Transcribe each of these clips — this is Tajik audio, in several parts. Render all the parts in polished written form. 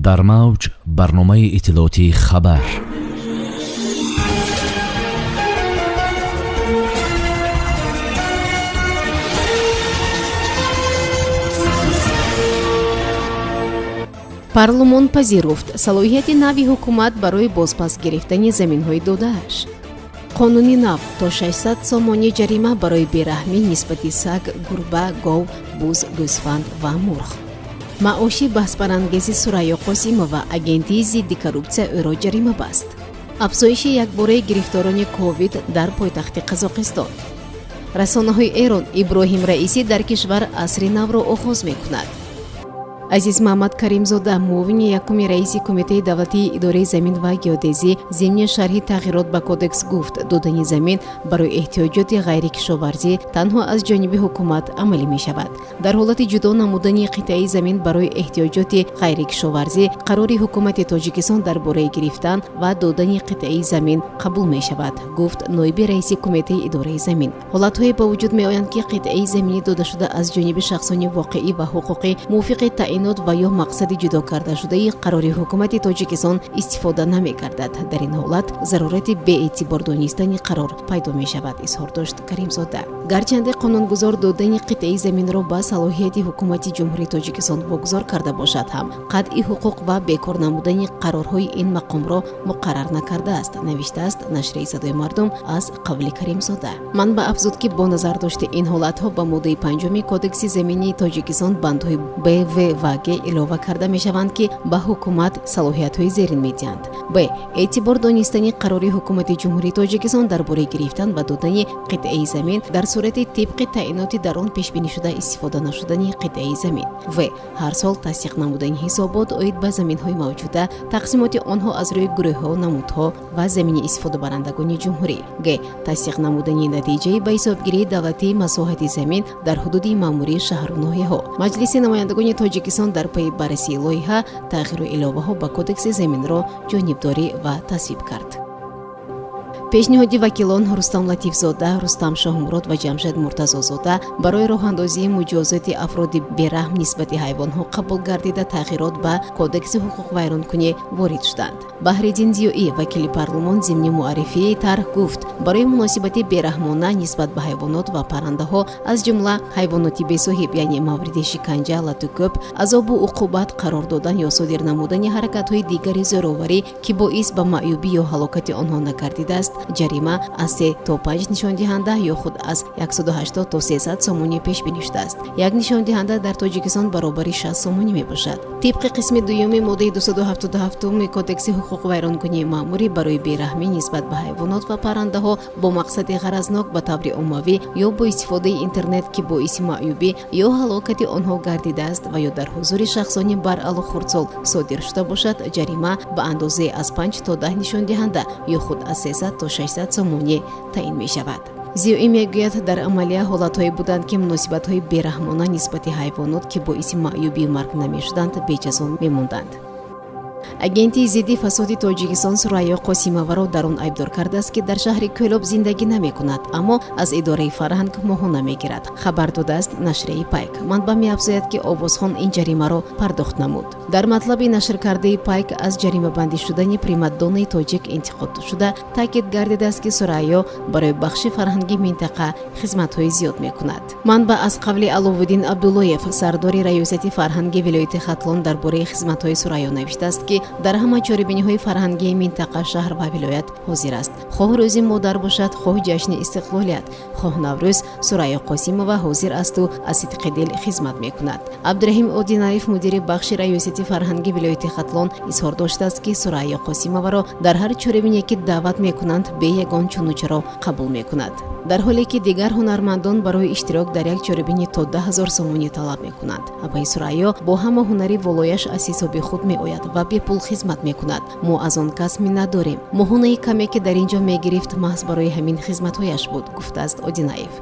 Дар мавҷ барномаи иттилоотии «Хабар». Парлумон пазируфт салоҳияти нави ҳукумат барои бозпас гирифтани заминҳои додааш. Қонуни нав: то 600 сомонӣ ҷарима барои бераҳмӣ нисбати саг, гурба, гов, буз, гӯсфанд ва мурғ. Маоши баҳсбарангези Сурайё Қосимова: Агентии зидди коррупсия ӯро ҷарима баст. Афзоиши якбораи гирифторони ковид дар пойтахти Қазоқистон. Расонаҳои Эрон: Иброҳим Раисӣ дар кишвар асри навро оғоз мекунад. Азизмаҳмад Каримзода, муовини якуми раиси Кумитаи давлатии идораи замин ва геодезӣ, зимни шарҳи тағйирот ба кодекс гуфт, додани замин барои эҳтиёҷоти ғайрикишоварзӣ танҳо аз ҷониби ҳукумат амалӣ мешавад. Дар ҳолати ҷудо намудани қитъаи замин барои эҳтиёҷоти ғайрикишоварзӣ, қарори Ҳукумати Тоҷикистон дар бораи гирифтан ва додани қитъаи замин қабул мешавад, гуфт ноиби раиси Кумитаи идораи замин. Ҳолатҳое ба вуҷуд меоянд, ки қитъаи заминӣ додашуда аз ҷониби шахсони воқеӣ ва ҳуқуқӣ мувофиқи таъинот ва ё мақсади ҷудо кардашудаи қарори Ҳукумати Тоҷикистон истифода намегардад. Дар ин ҳолат зарурати беэътибор донистани қарор пайдо мешавад, изҳор дошт Каримзода. Гарчанде қонунгузор додани қитъаи заминро ба салоҳияти Ҳукумати Ҷумҳурии Тоҷикистон вогузор карда бошад ҳам, қатъи ҳуқуқ ва бекор намудани қарорҳои ин мақомро муқаррар накардааст, навиштааст нашрияи «Садои мардум» аз қавли Каримзода. Манбаъ афзуд, ки бо назардошти ин ҳолатҳо ба моддаи панҷуми Кодекси заминии Тоҷикистон бандҳои б, в ва г илова карда мешаванд, ки ба ҳукумат салоҳиятҳои зерин медиҳанд: б, эътибор донистани қарори Ҳукумати Ҷумҳурии Тоҷикистон дар бораи гирифтан ва додани қитъаи замин дар сурати тибқи таъиноти дар он пешбинишуда истифода нашудани қитъаи замин; в, ҳар сол тасдиқ намудани ҳисобот оид ба заминҳои мавҷуда, тақсимоти онҳо аз рӯи гурӯҳҳо, намудҳо ва замини истифодабарандагони ҷумҳурӣ; г, тасдиқ намудани натиҷаи ба ҳисобгирии давлатии масоҳати замин дар ҳудуди маъмурии шаҳру ноҳияҳо. Маҷлиси намояндагони Тоҷикистон дар пайи баррасии лоиҳа тағйиру иловаҳо ба Кодекси заминро ҷонибдорӣ ва тасвиб кард. Пешниҳоди вакилон Рустам Латифзода, Рустам Шоҳмурод ва Ҷамшед Муртазозода барои роҳандозии муҷозоти афроди бераҳм нисбати ҳайвонҳо қабул гардида, тағйирот ба Кодекси ҳуқуқвайронкунӣ ворид шуданд. Баҳриддин Зиёӣ, вакили парлумон, зимни муаррифии тарҳ гуфт, барои муносибати бераҳмона нисбат ба ҳайвонот ва паррандаҳо, аз ҷумла ҳайвоноти бесоҳиб, яъне мавриди шиканҷа, латукӯб, азобу уқубат қарор додан ё содир намудани ҳаракатҳои дигари зӯроварӣ, ки боис ба маъюбӣ ё ҳалокати онҳо нагардидааст, ҷарима аз 3 то 5 нишондиҳанда ё худ аз 180 то 300 сомонӣ пешбинӣ шудааст. Як нишондиҳанда дар Тоҷикистон баробари 60 сомонӣ мебошад. Тибқи қисми дуюми моддаи 277 Кодекси ҳуқуқвайронкунии маъмурӣ, барои бераҳмӣ нисбат ба ҳайвонот ва паррандаҳо бо мақсади ғаразнок, ба таври оммавӣ ё бо истифодаи интернет, ки боиси маъюбӣ ё ҳалокати онҳо гардидааст ва ё дар ҳузури шахсони бараъло хурдсол содир шуда бошад, ҷарима ба андозаи аз 5 то 10 нишондиҳанда ё худ аз 300 то 600 сомонӣ таъин мешавад. Зиёӣ мегӯяд, дар амалия ҳолатҳое буданд, ки муносибатҳои бераҳмона нисбати ҳайвонот, ки боиси маъюбию марг намешуданд, беҷазо мемонданд. Агентии зидди фасоди Тоҷикистон Сурайё Қосимоваро дар он айбдор кардааст, ки дар шаҳри Кӯлоб зиндагӣ намекунад, аммо аз идораи фарҳанг моҳона мегирад, хабар додааст нашрияи «Пайк». Манбаъ меафзояд, ки овозхон ин ҷаримаро пардохт намуд. Дар матлаби нашркардаи «Пайк» аз ҷаримабандӣ шудани примадоннаи тоҷик интиқод шуда, таъкид гардидааст, ки Сурайё барои бахши фарҳанги минтақа хизматҳои зиёд мекунад. Манбаъ аз қавли Аловуддин Абдуллоев, сардори раёсати фарҳанги вилояти Хатлон, дар бораи хизматҳои Сурайё навиштааст, ки дар ҳама чорабиниҳои фарҳангии минтақа, шаҳр ва вилоят ҳозир аст. Хоҳ рӯзи модар бошад, хоҳ ҷашни истиқлолият, хоҳ Наврӯз, Сурайё Қосимова ҳозир асту аз сидқи дил хизмат мекунад. Абдураҳим Одинаев, мудири бахши раёсати фарҳанги вилояти Хатлон, изҳор доштааст, ки Сурайё Қосимоваро дар ҳар чорабине ки даъват мекунанд, бе ягон чуну чаро қабул мекунад, дар ҳоле ки дигар ҳунармандон барои иштирок дар як чорабинӣ то 10 000 сомонӣ талаб мекунанд. Апаи Сурайё бо ҳама ҳунари волояш аз ҳисоби худ меояд ва бепул хизмат мекунад. Мо аз он кас миннат дорем. Моҳонаи каме, ки дар ин ҷо мегирифт, маҳз барои ҳамин хизматҳояш буд, гуфтааст Одинаев.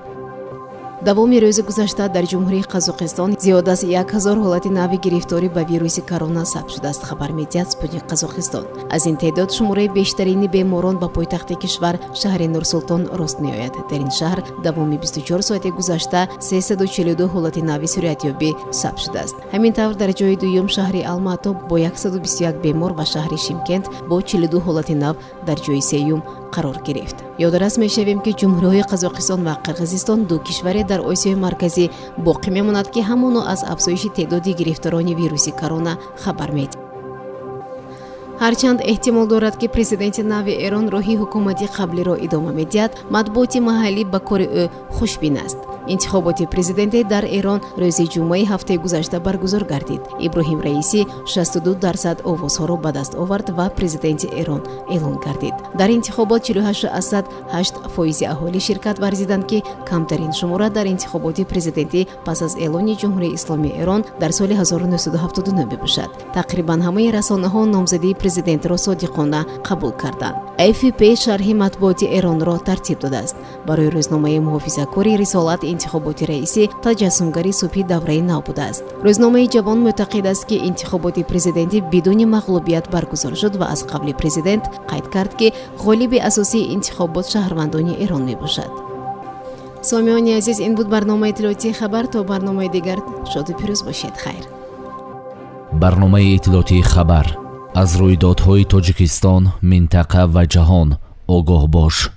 Давоми рӯзи гузашта дар Ҷумҳурии Қазоқистон зиёд аз 1000 ҳолати нави гирифторӣ ба вируси корона сабт шудааст, хабар медиҳад «Спутник Қазоқистон». Аз ин теъдод шумораи бештарини беморон ба пойтахти кишвар, шаҳри Нурсултон, рост меояд. Дар ин шаҳр давоми 24 соати гузашта 342 ҳолати нави сироятёбӣ сабт шудааст. Ҳамин тавр, дар ҷои дуюм шаҳри Алмато бо 121 бемор ва шаҳри Шимкент бо 42 ҳолати нав дар ҷои сеюм қарор гирифт. Ёдрас мешавем, ки ҷумҳуриҳои Қазоқистон ва Қирғизистон ду кишваре дар Осиёи Марказӣ боқӣ мемонад, ки ҳамоно аз афзоиши теъдоди гирифторони вируси корона хабар медиҳад. Ҳарчанд эҳтимол дорад, ки президенти нави Эрон роҳи ҳукумати қаблиро идома медиҳад, матбуоти маҳаллӣ ба кори ӯ хушбин аст. Интихоботи президентӣ дар Эрон рӯзи ҷумъаи ҳафтаи гузашта баргузор гардид. Иброҳим Раисӣ 62% овозҳоро ба даст овард ва президенти Эрон эълон гардид. Дар интихобот 48,8 фоизи аҳолӣ ширкат варзиданд, ки камтарин шумора дар интихоботи президентӣ пас аз эълони Ҷумҳурии Исломии Эрон дар соли 1979 мебошад. Тақрибан ҳамаи расонаҳо номзадии президентро содиқона қабул карданд. АФП шарҳи матбуоти Эронро тартиб додааст. Барои рӯзномаи муҳофизакори «Рисолат» интихоботи Раисӣ таҷассумгари субҳи давраи нав будааст. Рӯзномаи ҷавон мӯътақид аст, ки интихоботи президентӣ бидуни мағлубият баргузор шуд ва аз қавли президент қайд кард, ки ғолиби асосии интихобот шаҳрвандони Эрон мебошад. Сомиёни азиз, ин буд барномаи иттилоотии «Хабар». То барномаи дигар шоду пирӯз бошед. Хайр. Барномаи иттилоотии «Хабар». Аз рӯйдодҳои Тоҷикистон, минтақа ва ҷаҳон огоҳ бош.